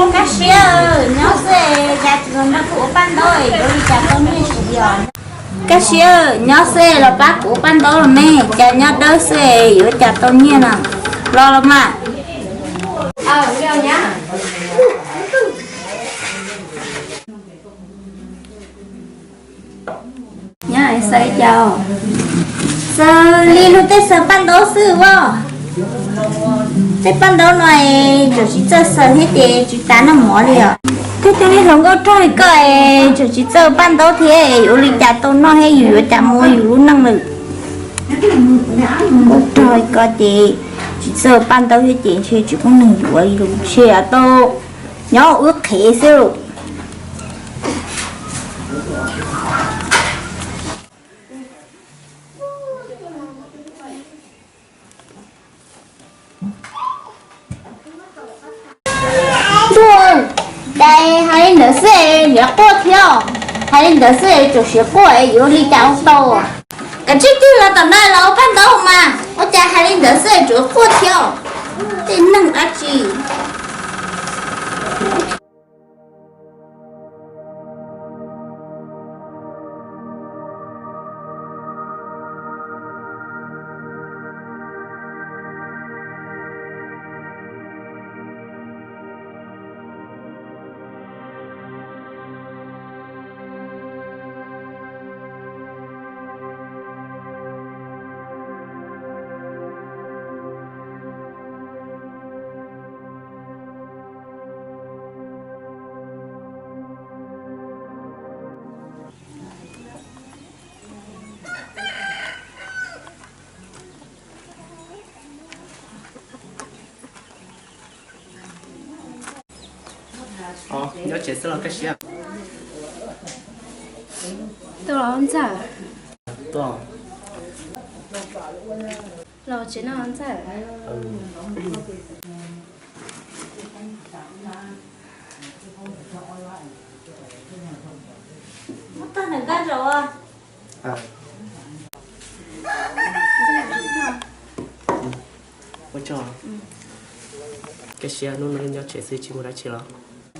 Kab siab, nyob xwb cas tsis los nrog kuv ua paj ntaub, yuav li cas tau nyiaj tsis yog? Kab siab, nyob xwb los pab kuv ua paj ntaub los me, cas nyob dawb xwb yuav cas tau nyiaj na. Los los mas. Nyob xwb cas, xaws li luag tej xaws paj ntaub xwb as. Tej paj ntaub no tseem tsis txawj xaws thiab ces tsis tas noj mov li os. Thiab cov niag hluas nkauj rog li koj es tseem tsis txawj paj ntaub thiab yuav ua li cas tau noj thiab yus yuav cas muaj yus lub neej lawm. Nkauj rog li koj ces tsis txawj paj ntaub thiab ces ntshe tsis pub neeg yuav li lawm, ntshe tau nyob ua wb qhev xwb lauj. Ntuj, cas hais li ntawd xwb es niam quaj thiab, hais li ntawd xwb es tseem siav quaj es yuav li cas ua tau. Kav tsij tig los tom no los ua paj ntaub mas, ua cas hais li ntawd xwb es tseem quaj thiab. Tej neeg dab tsi. Nyob tsev xwb los kaj siab. Tuaj los ntxawm. Tuaj. Los tsev no ntxawm. Muab tag nws kab zaum. Ua tsaug. Kaj siab, hnub no nyob tsev xwb tsis muaj dab tsi los?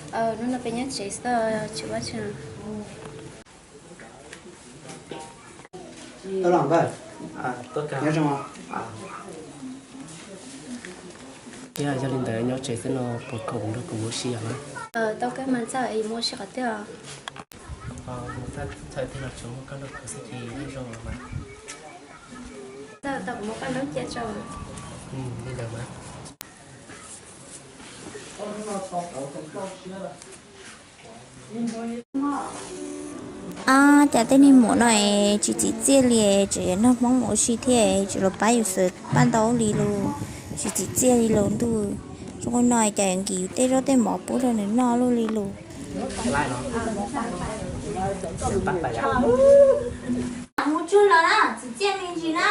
Hnub no peb nyob tsev xwb tsis ua dab tsi. Tau los nkawd. Nyob zoo. Yog li ntawd nyob tsev xwb no puas khoom nrog kuv mus ua si os? Tau kawg mas ntxawm, es mus ua si qhov twg os? Mus txhawj txhawj twg los tsuas muaj koj nrog kuv xwb ces zoo los mas. Ntxawm, tau kuv mus paj ntaub cia tso. Li ntawd mas. Ab, cas tej niag muam no es tsis txim txiaj li, tseem nrog Hmoob mus ua si thiab, tseem los pab yus xaws paj ntaub li los, tsis txim txiaj li los ntuj. Zoo li no cas yuav nkim yus tej zaub tej mov pub rau nws noj luaj li los. Mus tsuag los na, txim txiaj me ntsis na.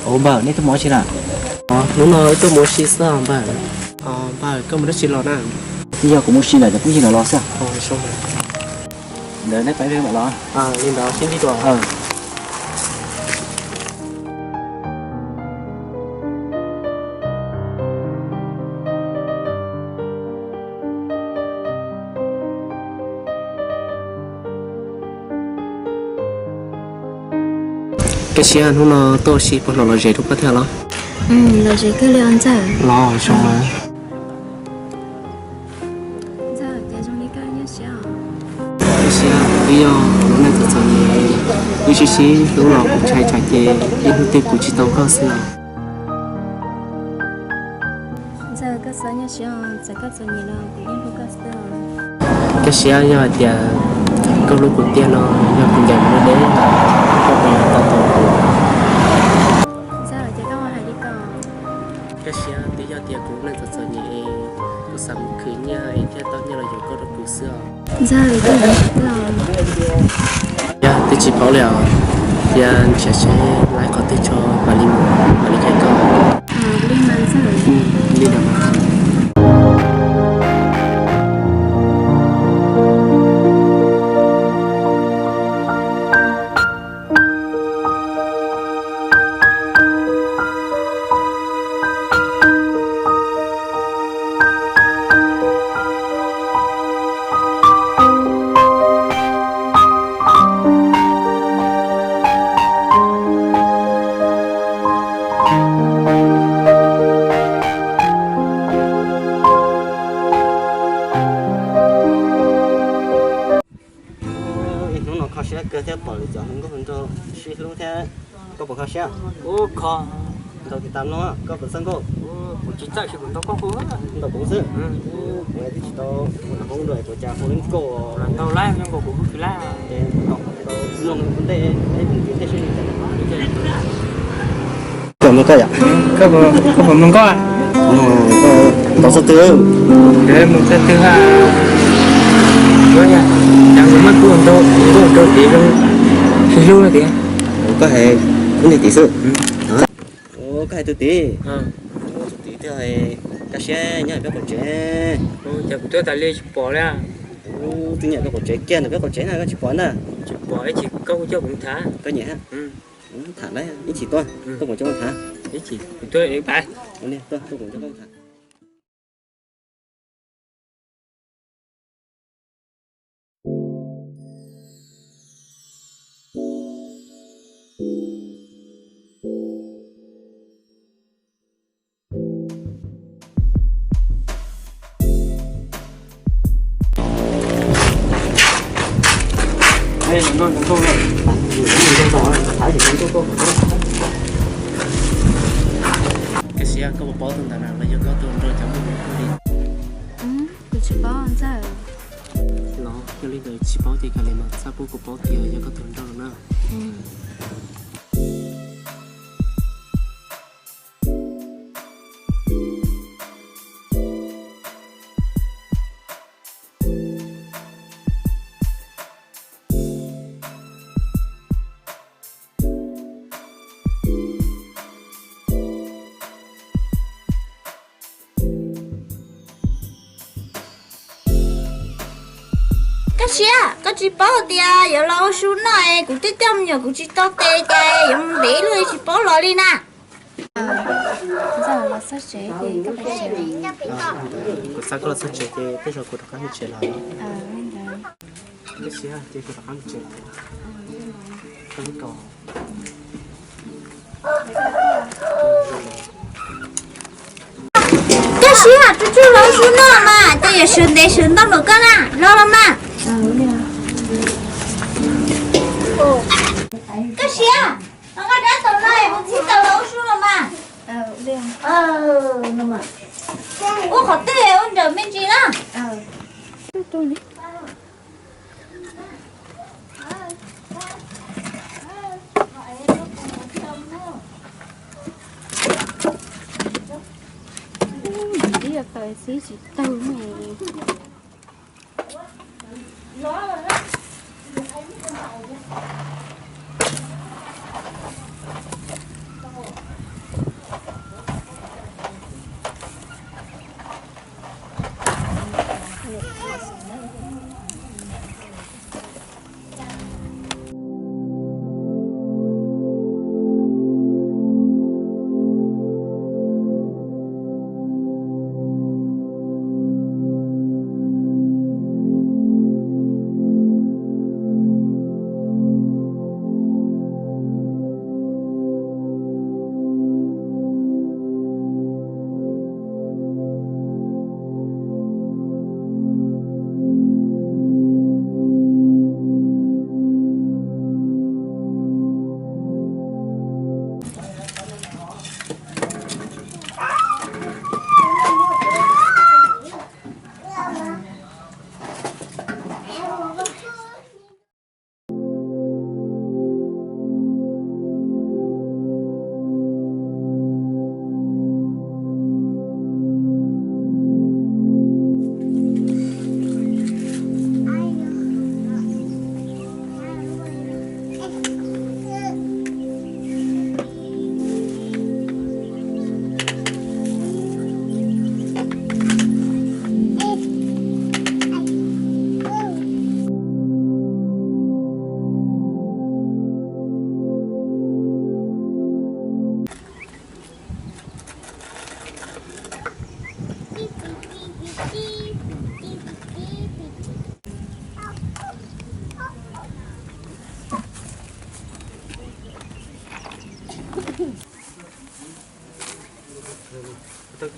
Ua npawg, nej tuaj mus ua si na? Hnub no wb tuaj mus ua si xwb npawg. Npawg, koj mus dab tsi los na? Twb yog kuv mus ua si lawm ces kuv ib ntsis los xwb. Ntawd neb pab mam los. Li ntawd sib ntsib dua. Koj siab hnub no tuaj ua si puas hnov lom zem rau koj thiab los? Lom zem kawg li os Ntxawg. Los zoo mas. Ntxawg, cas zoo li koj nyob siab os? Koj siab, twb yog lub neej txom txom nyem, wb sib sib hlub los kuv ntshai tsam ces ib hnub twg kuv tsis tau koj xwb os. Ntxawg, koj txhob nyob siab os, txawm koj txom nyem los kuv yeej hlub koj xwb os. Koj siab, yog hais tias koj hlub kuv tiag no, yog kuv ncaim mus deb deb, koj puas yuav tau tuaj kuv? Ntxawg, ces koj ua hais li ko. Koj siab, twb yog tias kuv lub neej txom txom nyem es kuv xav mus khwv nyiaj es thiaj tau nyiaj los yuav koj rau kuv xwb os. Ntxawg, koj los. Yog twb tsis paub li os, yog nrhiav seb lawv qhov twg tso mam li, mam li qhia koj. Li mas Ntxawg. Li ntawd mas. Ib hnub no kho siab kawg thiab pom lwm cov hluas nkauj hluas nraug sib hlub thiab, koj puas kho siab? Ua kho. Ntaus tis tas mloog, koj puas txawj nkauj? Kuv tsis txawj, kuv ntaus koj hu. Ntaus kuv xwb. Kuv twb tsis tau ua hoob dua, kuv cas hu li nkauj. Ntaus lawm, ntaus kuv hu tsis lawm. Ces ntaus tau mloog ua ntej, ib pliag ntej seb li cas. Koj mloog koj yom? Koj puas mloog nkauj? Mloog, ntaus txoj twg? Mloog txoj twg ha? Ua cas kuv muab kuv ntaus, kuv ntaus tias zoo sib hlub tias. Koj hais kuv niag tim xwb. Koj hais tus tim. Tus tim twg, koj siab nyob peb qaum tsev. Cas kuv tuaj tas li tsis pom li. Kuv twb nyob peb qaum tsev kiag ntawm peb qaum tsev na, koj tsis pom na. Tsis pom, ib chim koj kuj coj kuv tham. Koj nyiam ha? Kuv tham na, ib chim tuaj, tuaj kuv coj koj tham. Ib chim kuv tuaj, tuaj kuv coj koj tham. Koj siab, koj puas paub tus ntawd na, los yog koj tus hluas nraug cov muaj hmoo li? Kuv tsis paub Ntxawg. Los yog li ntawd tsis paub ces kav liam mas, txhob pub kuv paub tias yog koj tus hluas nraug los na. Koj siab, koj tsis paub tias yuav los ua su noj es kuv twb coj me nyuam kuv tsis tau tes ces yuav mus ntev luaj tsis paub los li na. Kuv xav koj los txog tsev ces tej zaum kuv rov qab mus tsev los. Koj siab ces kuv rov qab mus tsev. Koj siab, tsuag tsuag los ua su noj mas, ces yuav sawv ntev sawv ntau npaum koj na, los los mas. Koj siab, nqa rab taus no es mus txhib taws los ua su los mas. Ua qhov twg ua nrawm me ntsis na. Ib tawg xwb tsis tawg ne.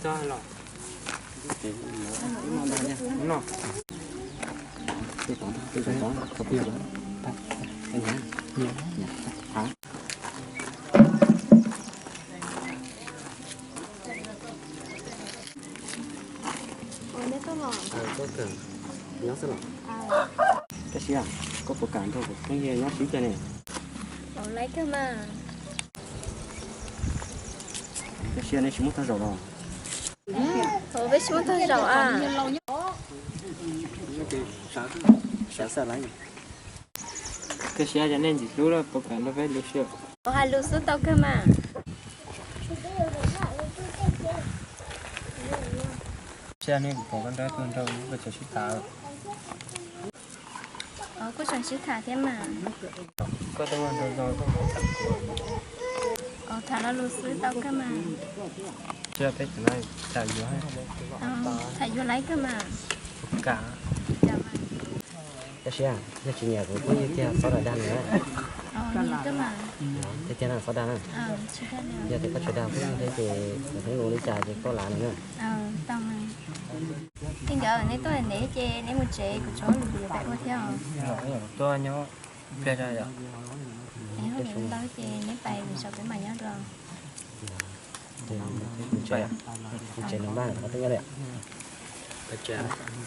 Koj Siab, koj puas kam nrog kuv phooj ywg nyob sib kawg ne? Laib kawg mas. Koj Siab, neb tsis muaj tag zaum los? Peb tsis muaj tag zaum a. Koj Siab, yog nej ntxim hlub los puas kam nrog peb lus sib? Kuv hais lus xwb tau kawg mas. Siab, nej kuv pom koj nrog tus nraug koj tseem sib tham. Kuj tseem sib tham thiab mas. Koj tuaj nrog koj tham los lus xwb tau kawg mas. Siab, peb tham yuav, tham yuav laib kawg mas. Koj Siab, yog tsis nyiam kuv phooj ywg tiag txhob dag dag no na. Tiag tiag na, txhob dag na. Yog tias koj tsis dag phooj ywg thiab ces kuv hnub no li cas ces koj lav nws na. Tej nkawd neb tuaj ntev ces neb mus tsev, kuv tsuas lus kuv yuav pais ua thiab os. Tuaj nyob pliag zog yom. Neb hauj lwm ntau ces neb pais, kuv tso peb mam nyob dua.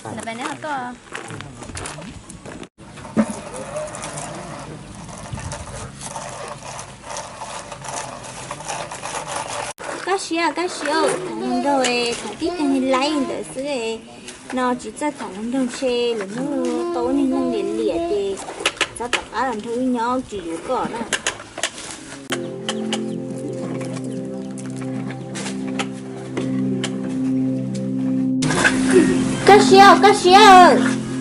Ntawm pais neb ho tuaj. Koj Siab, koj Siab, tham hluas nraug tham tib tag laib ntawd xwb no, tsis txawj tham hluas nraug ntshe lwm hnub tau ua neeg liam liam ces txhob tom qab los nrog wb nyob tsis yuav koj na. Koj Siab, koj Siab,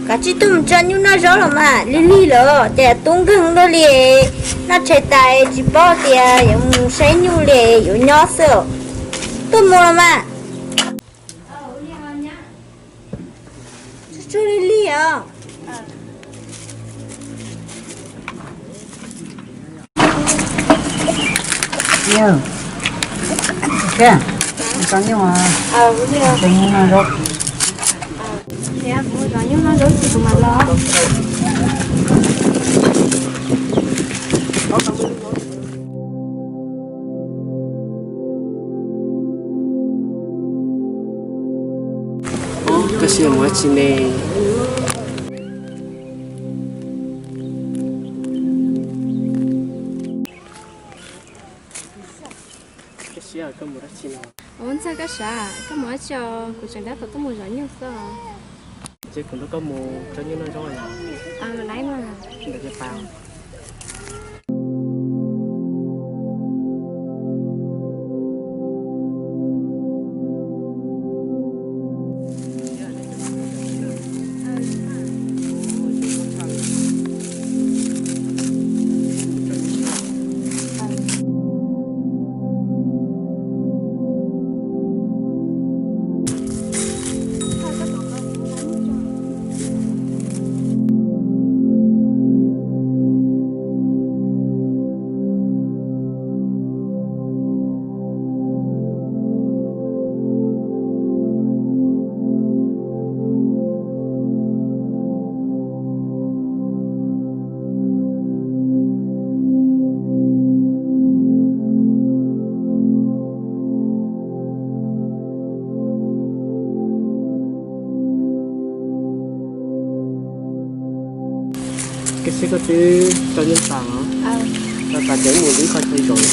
kav tsij tuaj mus tso nyuj noj zaub los mas, lig lig lawm ces tub nkeeg luaj li, noj tshais tas tsis paub tias yuav mus saib nyuj li, yuav nyob xwb. Tuaj mus los mas. Tsuag tsuag lig lig os. Koj Siab mus dab tsi ne? Koj Siab, koj mus dab tsi no? Ua ntxawg Koj Siab, koj mus dab tsi os? Kuv tseem tab tom tuaj mus zov nyuj xwb os. Ces kuv nrog koj mus tso nyuj noj zaub os. Laib mas. Ntawd ces pais. Koj Siab, koj twb tso nyuj tas los? Tso tas ces mus ib qho chaw zaum.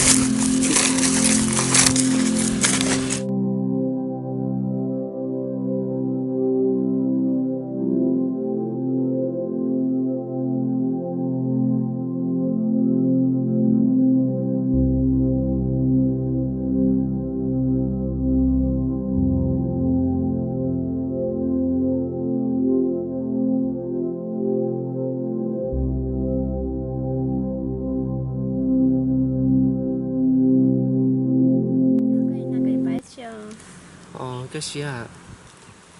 Koj Siab,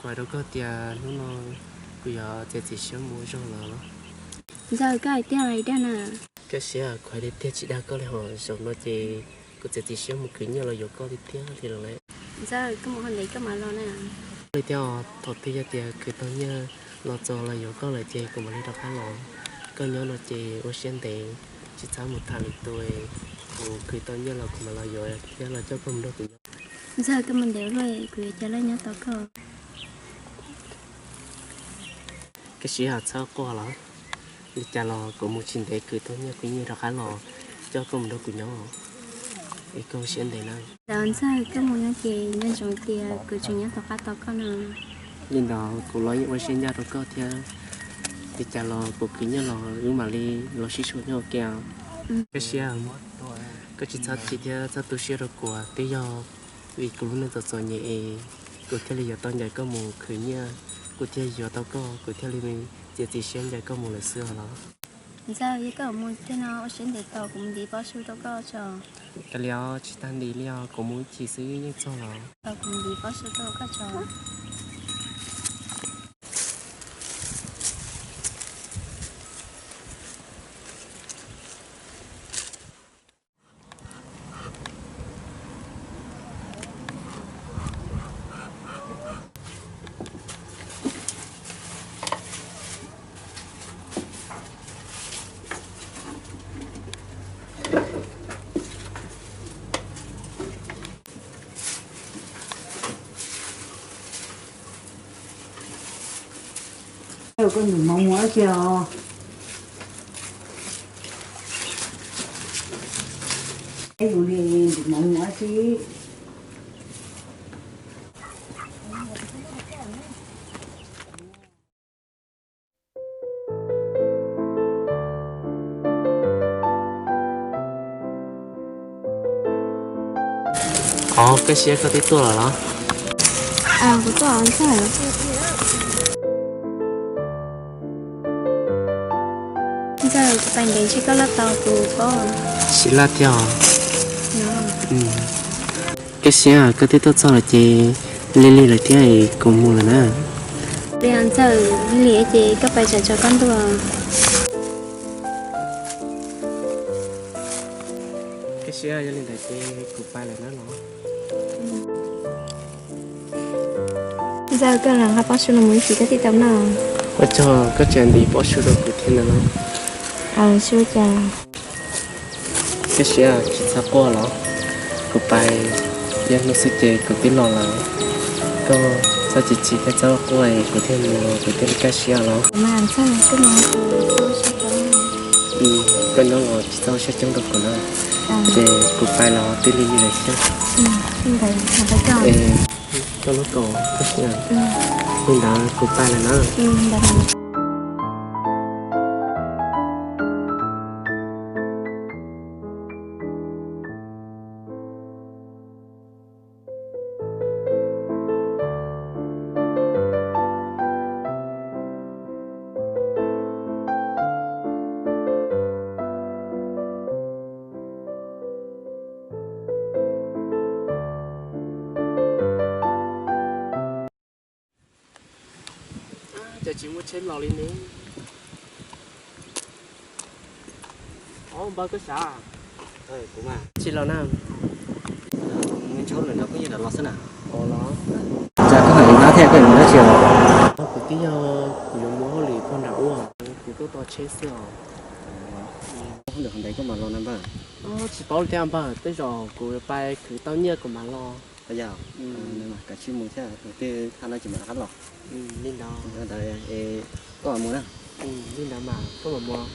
kuv hais rau koj tias hnub no kuv yuav txiav txim siab mus ua zog lawm. Ntxawg, koj hais tiag los dag na? Koj Siab, kuv hais tiag tiag tsis dag koj li hos, zaum no ces kuv txiav txim siab mus khwv nyiaj los yuav koj tiag tiag li lawm lauj. Ntxawg, koj mus hauj lwm koj mam los na. Li thiab, thaum twg yog tias khwv tau nyiaj los txog los yuav koj lawm ces kuv mam li rov qab los. Koj nyob no ces ua siab ntev, tsis txhob mus tham lwm tus, kuv khwv tau nyiaj los kuv mam los yuav thiab los coj koj mus nrog kuv nyob. Ntxawg, koj mus ntev luaj, kuv yuav cia lawv nyob tos koj. Koj siab txhob quaj los, li cas los kuv mus tsis ntev, khwv tau nyiaj kuv yeej rov qab los coj koj mus nrog kuv nyob, es koj ua siab ntev na. Los Ntxawg, koj mus no ces nco ntsoov tias kuv tseem nyob tom qab tos koj no. Li ntawd kuv los yeej ua siab ncaj rau koj thiab, li cas los kuv khwv nyiaj los wb mam li los sib sau nyob ua ke. Koj siab, koj tsis txhob chim thiab txhob tu siab rau kuv, twb yog vim kuv lub neej txom txom nyem es kuv thiaj li yuav tau ncaim koj mus khwv nyiaj, kuv thiaj yuav tau koj, kuv thiaj li txiav txim siab ncaim koj mus lawm xwb os los. Ntxawg, yog koj mus tiag no ua siab ntev tos kuv mus ntiv pob su rau koj tso. Kav liam, tsis tag ntiv li os, kuv mus ib chim xwb yeej txog los. Kuv mus ntiv pob su rau koj tso. Koj ntim mov mus dab tsi os? Eb, kuv li ntim mov mus dab tsi? Os, koj siab koj twb tuaj los los? Kuv tuaj os Ntxawg. Ntxawg, kuv pais ntev ntshe koj laj tau kuv pob. Tsis laj thiab os. Koj siab koj twb tuaj txog lawm ces lig lig lawm thiab es kuv mus lawm na. Li Ntxawg, lig lig ces koj pais tsam tso koj ntuj. Koj siab, yog li ntawd ces kuv pais lawm na los. Ntxawg, koj los nqa pob su no mus ib chim koj thiaj tau noj. Ua tsaug koj tseem ntim pob su rau kuv thiab ntag los. Aws, tsis ua cas. Koj siab, tsis txhob quaj los. Kuv pais ib hnub xwb ces kuv twb los lawm. Koj txhob chim chim thiab txhob quaj, kuv thiaj mus, kuv thiaj li kaj siab los. Koj nyob los tsis txhob siab coob rau kuv na. Ces kuv pais los twb lig lig lawm thiab. Koj lub kaus, koj siab. Li ntawd kuv pais lawm na. Cas tsis muaj tsheb los li ne? Ob, npawg koj sav. Tsis los na. Ntshaub lawm no koj yeej los xwb na. Ua los. Cas koj hais li no thiab koj yuav mus dab tsi os? Kuv twb yog kuv yuav mus hauj lwm pog nram ub, kuv tuaj tos tsheb xwb os. Hauj lwm qhov ntawd koj mam los na npawg? Tsis paub li thiab npawg, tej zaum kuv pais khwv tau nyiaj kuv mam los. Yog, kav tsij mus thiab, twb thaj no ces mam rov qab los. Li ntawd. Ntawd es koj mam mus na. Li ntawd mas koj mam mus.